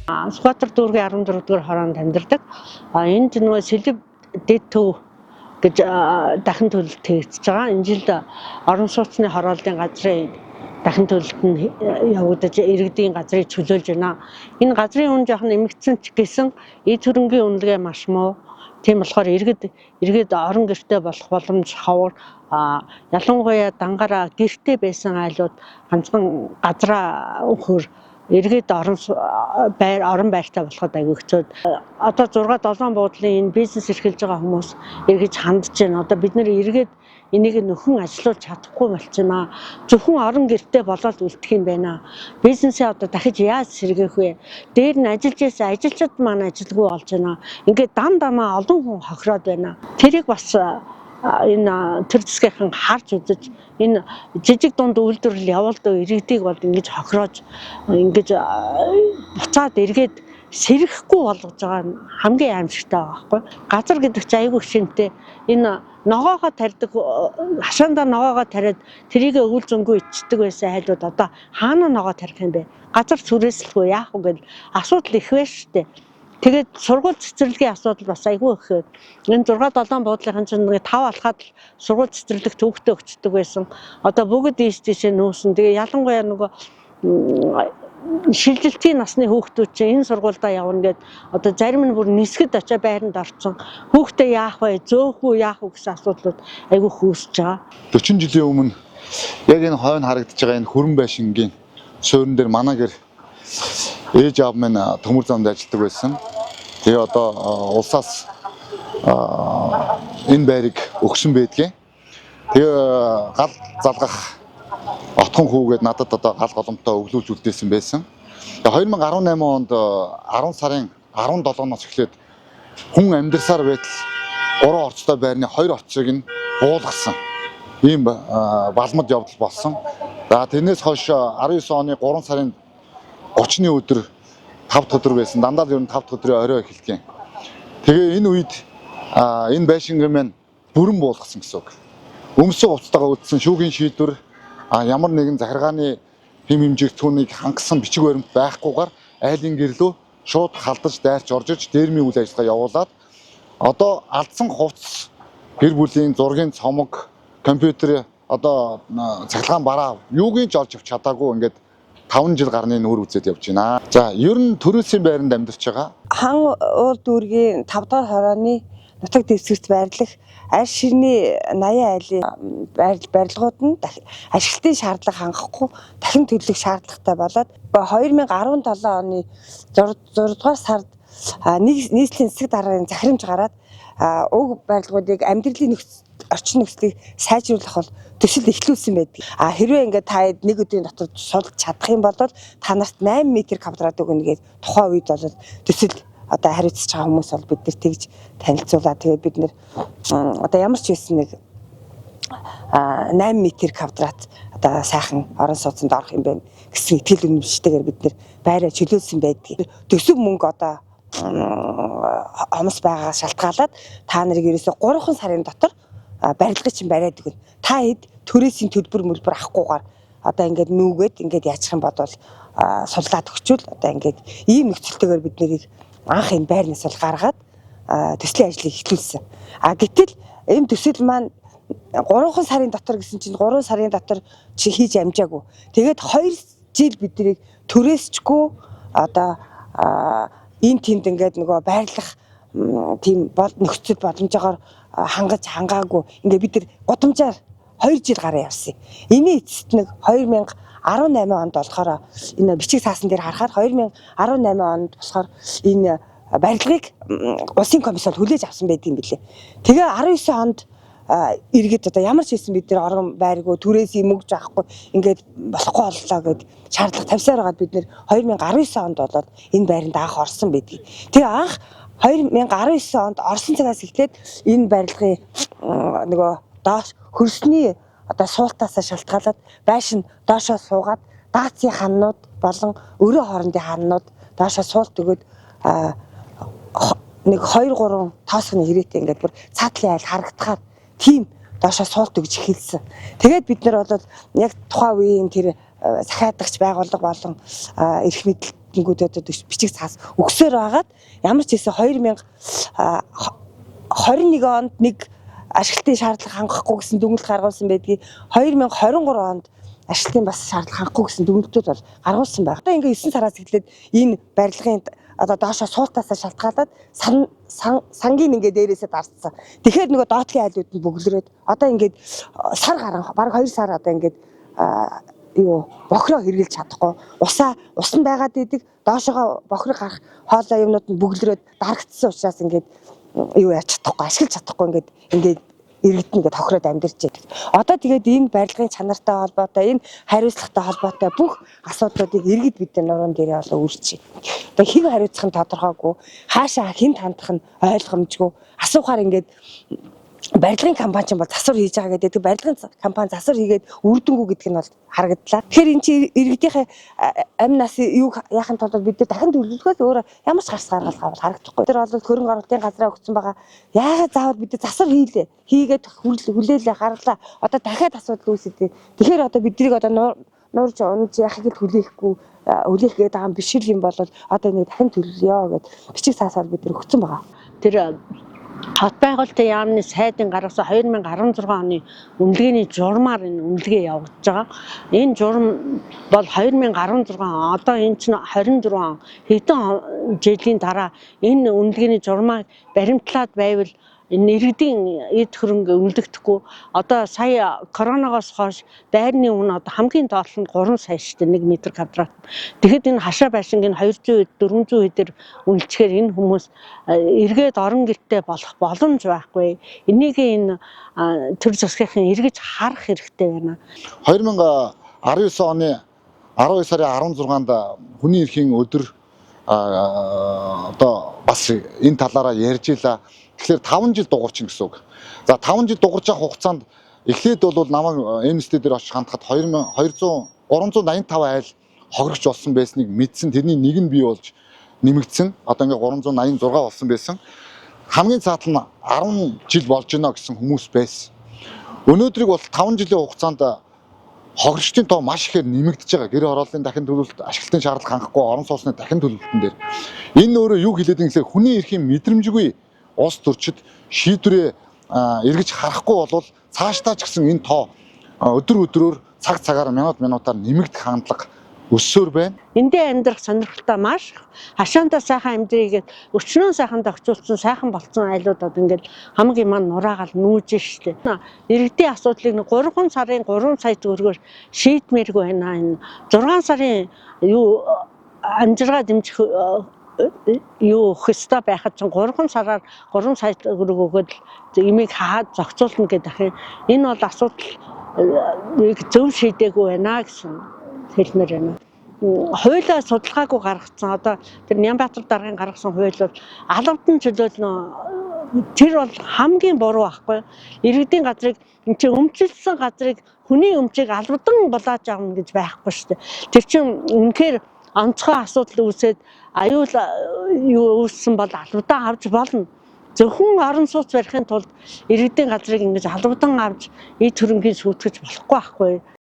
Сүхбаатар дүүргийн 16 дугаар хороонд амьдардаг. Энд нөгөө Сэлэв дэд төв гэж дахин төлөлт хийгдэж байгаа. Энэ жилд орон сууцны хорооллын газрын дахин төлөлт нь явагдаж, иргэдийн газрыг чөлөөлж байна. Энэ газрын үн жоохон нэмэгдсэн ч гэсэн эд хөрөнгийн үнэлгээ маш муу. Тийм болохоор иргэд орон гэртэй болох боломж ховор. Ялангуяа дангаараа гэртэй байсан айлууд ганцхан газраа өгөхөөр эргээд орон байртай болоход аягүй хэцүү. Одоо 6 7 буудлын энэ бизнес эрхэлж байгаа хүмүүс эргэж хандж байна. Одоо бид нэр эргээд энийг нөхөн ажилуулж чадахгүй болчихно. Зөвхөн орон гэртэй болоод үлдэх юм байна. Бизнесээ одоо дахиж яаж сэргээх вэ? Дээр нь ажиллаж байсан ажилчид маань ажилгүй болж байна. Ингээд дам дамаа олон хүн хохироод байна. Тэрийг бас энэ төр засгийнхан харж үзэж, энэ жижиг дунд үйлдвэрлэл явуулдаг иргэдийг бол ингэж хохироож, ингэж буцаад эргээд сэргэхгүй болгож байгаа нь хамгийн аимшигтай байгаа байхгүй. Газар гэдэг чинь аягүй шинэтэй. Энэ ногоогоо тарьдаг, хашаандаа ногоогоо тариад тэрийг өвөл зөнгөө ичдэг байсан айлууд одоо хаана ногоо тарих юм бэ? Газар сүрээслэхгүй яах вэ гэл асуудал их байна шүү дээ. Тэгээд сургууль цэцэрлэгийн асуудал бас аягүй их. Энэ 6 7 буудлынхан чинь нэг 5 алхаад л сургууль цэцэрлэгт хүүхдээ өгчдөг байсан. Одоо бүгд ийш тийшээ нүүсэн. Тэгээ ялангуяа нөгөө шилжилтийн насны хүүхдүүд чинь энэ сургуульдаа явна гэд одоо зарим нь бүр нисгэд очиж байранд орсон. Хүүхдээ яах вэ? Зөөх үү, яах вэ гэсэн асуудлууд аягүй үүсэж байгаа. 40 жилийн өмнө яг энэ хойно харагдаж байгаа энэ хүрэн байшингийн суурин дээр манай гэр ээж аав минь төмөр замд ажилладаг байсан. Тэгээ одоо улсаас энэ байрыг өгсөн байдгийн. Тэгээ гал залгах отхон хүүгээд надад одоо гал голомтоо өглөөлж үлдээсэн байсан. Тэгээ 2018 онд 10 сарын 17-ноос эхлээд хүн амьдарсаар байтал 3 орцтой байрны 2 орцыг нь буулгасан. Ийм балмад явдал болсон. За, тэрнээс хойш 19 оны 3 сарын 30-ны өдөр 5 дахь өдөр байсан. Дандаа л ер нь 5 дахь өдрийн орой эхэлдэг. Тэгээ энэ үед энэ байшингийн маань бүрэн буулгасан гэсэн үг. Өмсөг хувцастайгаа үлдсэн, шүүхийн шийдвэр, ямар нэгэн захиргааны хэм хэмжээх түүнийг хангасан бичиг баримт байхгүйгээр айлын гэрлөө шууд халдаж дайрч орж иж дээрмийн үйл ажиллагаа явуулаад одоо алдсан хувцас, гэр бүлийн зургийн цомог, компьютер, одоо цахилгаан бараа юуг нь ч олж авч чадаагүй ингээд 5 жил гарны нүүр үзээд явж байна. За, ер нь төрөөсийн байранд амьдарч байгаа. Хан уул дүүргийн 5 дахь хорооны нутаг дэвсгэрт байрлах аль ширний 80 айлын барилгууд нь ашиглалтын шаардлага хангахгүй дахин төлөх шаардлагатай болоод 2017 оны 6 дугаар сард нэг нийслэлийн засаг даргын захирамж гараад уг барилгуудыг амьдралын нөхцөл, орчин нөхцөлийг сайжруулах бол төсөл эхлүүлсэн байдаг. А хэрвээ ингээд та нэг өдрийн дотор судалж чадах юм бол та нарт 8 м квадрат өгнө гээд тухайн үед бол төсөл одоо хариуцж байгаа хүмүүс бол бид нар тэгж танилцуулаад, тэгээд бид нэр одоо ямар ч байсан нэг 8 м квадрат одоо сайхан орон сууцнд орох юм байна гэсэн итгэл үнэмштэйгээр бид нэр байраа чөлөөлсөн байдаг. Төсөв мөнгө одоо хомс байгаагаас шалтгаалаад та нарыг ерөөсө 3 сарын дотор барилгыг чинь бариад өгнө. Та хэд түрээсийн төлбөр мөлбөр авахгүйгээр одоо ингээд нүүгээд ингээд яачих юм бодвол суллаад өгчүүл одоо ингээд ийм нөхцөлтэйгээр бид нарыг анх энэ байрнаас бол гаргаад төслийн ажлыг эхлүүлсэн. А гэтэл энэ төсөл маань 3 сарын дотор гэсэн чинь 3 сарын дотор чи хийж амжаагүй. Тэгээд 2 жил бид нарыг түрээсчгүй одоо энэ тэнд ингээд нөгөө байрлах тийм бол нөхцөл боломжоор хангаж хангаагүй ингээд бид нар гудамжаар 2 жил гараа явсан. Энийн эцэст нэг 2018 онд болохоор энэ бичиг цаасан дээр харахаар 2018 онд болохоор энэ барилгыг улсын комисс бол хүлээж авсан байдаг юм билээ. Тэгээ 19 онд иргэд одоо ямар ч хийсэн бид нар орон байргүй, түрээсийн мөнгө авахгүй ингээд болохгүй боллоо гэд шаардлага тавьсаар байгаад бид нэр 2019 онд болоод энэ байранд анх орсон байдгийг. Тэгээ анх 2019 онд орсон цагаас эхлээд энэ барилгын нөгөө доош хөрсний одоо суултаасаа шалтгаалаад байшин доошоо суугаад даацын ханнууд болон өрөө хоорондын ханнууд доошоо суулт өгөөд нэг 2 3 тоосгоны хэрээтэй ингээд бүр цаатлын айл харагдахаар тийм доошоо суулт өгж эхэлсэн. Тэгээд бид нар бол яг тухайн үеийн тэр захиадагч байгууллага болон эрх мэдэл эрдэмтэнгүүд одоо бичиг цаас өгсөөр байгаад ямар ч хэсэг 2021 онд нэг ашиглалтын шаардлага хангахгүй гэсэн дүгнэлт гаргуулсан байдгийг 2023 онд ашиглалтын бас шаардлага хангахгүй гэсэн дүгнэлтүүд бол гаргуулсан байна. Одоо ингээ 9 сараас эхлээд энэ барилгын одоо доошо суултаасаа шалтгаалаад сангийн ингээ дээрээсээ дарцсан. Тэгэхээр нөгөө доотгийн айлууд нь бөглөрөөд одоо ингээд сар гарan бараг 2 сар одоо ингээд юу бохроо хэрглэж чадахгүй усаа ус нь байгаад идэг доошогоо бохрог гарах хоолой юмнууд нь бөглөрөөд дарагдсан учраас ингээд юу яаж чадахгүй ашиглаж чадахгүй ингээд ингээд иргэд нь ингээд хохироод амьдарч байдаг. Одоо тэгээд энэ барилгын чанартай холбоотой, энэ хариуцлагатай холбоотой бүх асуудлуудыг иргэд бид нар нуруунд дээрээ болоо үрчээ. Одоо хэн хариуцах нь тодорхойгүй, хаашаа хэн хандах нь ойлгомжгүй. Асуухаар ингээд барилгын компани чинь бол засвар хийж байгаа гэдэг. Барилгын компани засвар хийгээд үр дүнгүй гэдэг нь бол харагдлаа. Тэгэхээр энэ чинь иргэдийнхээ амь нас юу яахын тулд бид нар дахин төлөвлөхөөс өөр ямар ч гарц гаргалгаа бол харагдахгүй. Тэр бол хөрөнгө оруулалтын газраа өгсөн байгаа. Яагаад заавал бид нар засвар хийлээ? Хийгээд хүлээлээ гаргалаа. Одоо дахиад асуудал үүсэв. Тэгэхээр одоо биднийг одоо нуурж унж яхахыг л хүлээхгүй хүлээх гээд байгаа юм биш л юм бол одоо нэг дахин төлөвлөё гэд бичиг цаасаар бид нар өгсөн байгаа. Тэр хот байгуулалтын яамны сайдын гаргасан 2016 оны үнэлгээний журмаар энэ үнэлгээ явагдаж байгаа. Энэ журам бол 2016 он, одоо энэ чинь 24 он хэдэн жилийн дараа энэ үнэлгээний журмаа баримтлаад байвал энэ иргэдийн эд хөрөнгө үлдэгдэхгүй. Одоо сая коронавигоос хойш байрны үнэ одоо хамгийн доод нь 3 сая шүү дээ 1 метр квадрат. Тэгэхэд энэ хашаа байшинг энэ 200 400 хэдээр үнэлчихээр энэ хүмүүс эргээд орон гэртээ болох боломж байхгүй. Энийг энэ төр засгийнхын эргэж харах хэрэгтэй байна. 2019 оны 12 сарын 16-нд хүний эрхийн өдөр одоо бас энэ талаараа ярьж илаа. Тэгэхээр 5 жил дугуйрчин гэсэн үг. За 5 жил дугуйрч явах хугацаанд эхлээд бол намайг МСТ дээр очиж хандхад 2200 385 айл хохирогч болсон байсныг мэдсэн. Тэрний нэг нь бий болж нэмэгдсэн. Одоо ингээ 386 болсон байсан. Хамгийн цаатал нь 10 жил болж байна гэсэн хүмүүс байсан. Өнөөдрийг бол 5 жилийн хугацаанд хохирогчдын тоо маш ихээр нэмэгдэж байгаа. Гэр хорооллын дахин төлөвлөлт, ашиглалтын шаардлага хангахгүй орон сууцны дахин төлөвлөлтөн дээр. Энэ өөрөө юу хэлээд байгаа гэхээр хүний эрхийн мэдрэмжгүй улс төрчид шийдвэрээ эргэж харахгүй болвол цаашдаа ч гэсэн энэ тоо өдөр өдрөөр цаг цагаар минут минутаар нэмэгдэх хандлага өссөөр байна. Эндээ амьдрах сонирхолтой маш их. Хашаандаа сайхан амьдрыг өчнөө сайхан зохицуулсан сайхан болцсон айлууд одоо ингээд хамгийн маань нураагаал нүүж штэ. Иргэдийн асуудлыг 3 сарын 3 сая төгрөгөөр шийдмээргүй байна. Энэ 6 сарын юу амжиргаа дэмжих юу өгөх ёстой байхад чинь 3 сараар 3 сая төгрөг өгөөд имийг хаад зохицуулна гэдэг ахын энэ бол асуудал зөв шийдээгүй байна гэсэн хэлмээр байна. Хуулиа судалгаагүй гаргацсан. Одоо тэр Нямбатар даргын гаргасан хууль бол алавдан чөлөөлнө. Тэр бол хамгийн буруу байхгүй. Иргэдийн газрыг энэ чинь өмчлөсөн газрыг хүний өмчийг албадан булааж авна гэж байхгүй шүү дээ. Тэр чинь үнэхээр онцгой асуудал үүсээд аюул юу үүссэн бол албадан авч болно. Зөвхөн орон сууц барихын тулд иргэдийн газрыг ингэж албадан авч эд хөрөнгийг сүйтгэж болохгүй байхгүй.